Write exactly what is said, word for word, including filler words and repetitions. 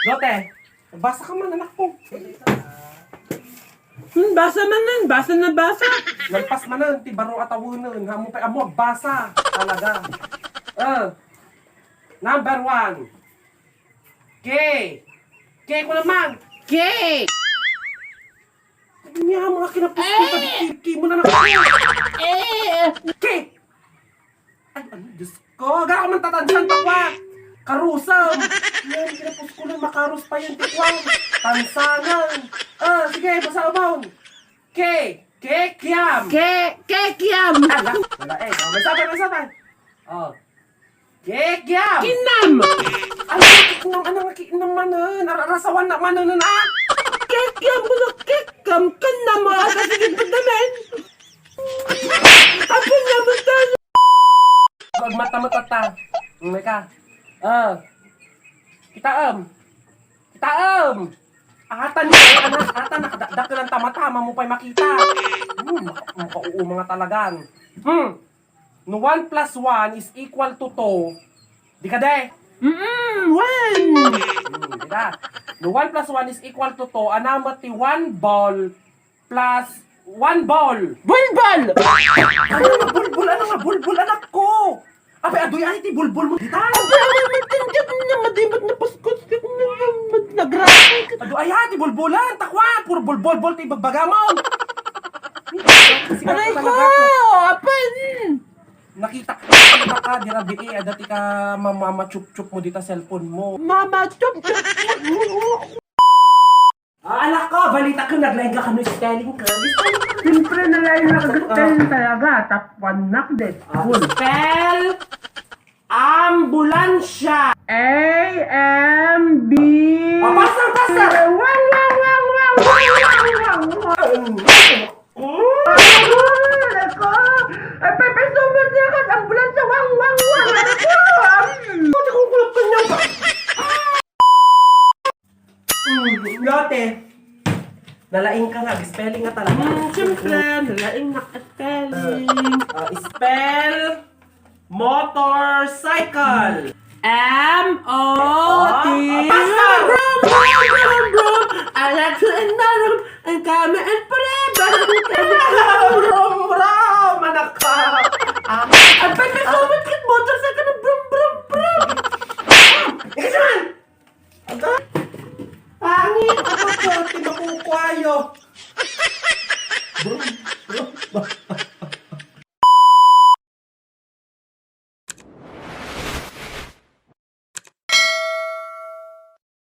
Lote, basa ka man, anak ko. Hmm, basa man nun, basa na basa. Nalpas man nun, ti baro a tawenen, amo pay, amo agbasa. Talaga. Ah, number one. K. K ko naman. K. Ano niya, mga kinapos ko, Eh! K mo na naman. Eh! K. Ay, ano, Diyos ko. Gara ka man tatansan, takwa. Karusam. Yan, kinapos ko lang, makarus pa yan, tikwan. Tansanan. Ah, sige, basa, umon. K. K, kiam. K, K, kiam. Ala, wala eh. Oh, may sabay, may sabay. Oh. K, kiam. Kinam. Ay, kinam, ano nga kinam man, eh? Nara-, rasawan na man, eh, ah. K, kiam, wala, K, kiam, kinam, ah, sa sige, pagdamin. Apo niya, basta. Pagmata-mata ta. May ka. Ah. Kitaem. Kitaem. Atan ni anak, atan nakadakdakel ang tamatama mo pa'y makita. Hmm, maka-, makauo mga talagan. Hmm. No one plus one is equal to two, di ka de? Mm-mm, one. Hmm, di ka? No one plus one is equal to two, anamat ti one ball plus one ball. Bulbul! Ano nga bulbul? Ano nga bulbul, anak ko? Apay, aduy, ay, ti bulbul mo, dita? Apay, apay, matindog na, madimat na paskot. Nagrapo. Adu, ay, ha, ti bulbulan, takwa, puro bulbul-bul, ti ibagbaga mo. Aray ko, apay, mm. Nakita ko, nakita ka, dira bii, adda ti ka mama-, mama-chup-chup mo dita cellphone mo. Mama-chup-chup mo. Ah, anak ko, balita ko, naglaing ka kano spelling ka. Siyempre, nalaing na ka spelling talaga. Tapuan na, de. Ah, spell ambulansya. A, M, B. Ah, basta, basta. Wang, wang, wang, wang. Ay, pepesumot niya ka, ambulansya, wang, wang, wang. Ano ko? Pati kong kulap kanya. Mm, lote. Nalaing ka nga, spelling nga talaga. Mm, siyempre, nalaing nga spelling. Ah, spell motorcycle. M O T. Ah, basta! Brum, brum, brum, brum. I like to in the room and come in forever. Brum, brum, anak ka. Ah, ang pagkasabot kit motorcycle na brum, brum, brum. Ikaw naman! Aga? Pangit! Ako po, ti makukuayo.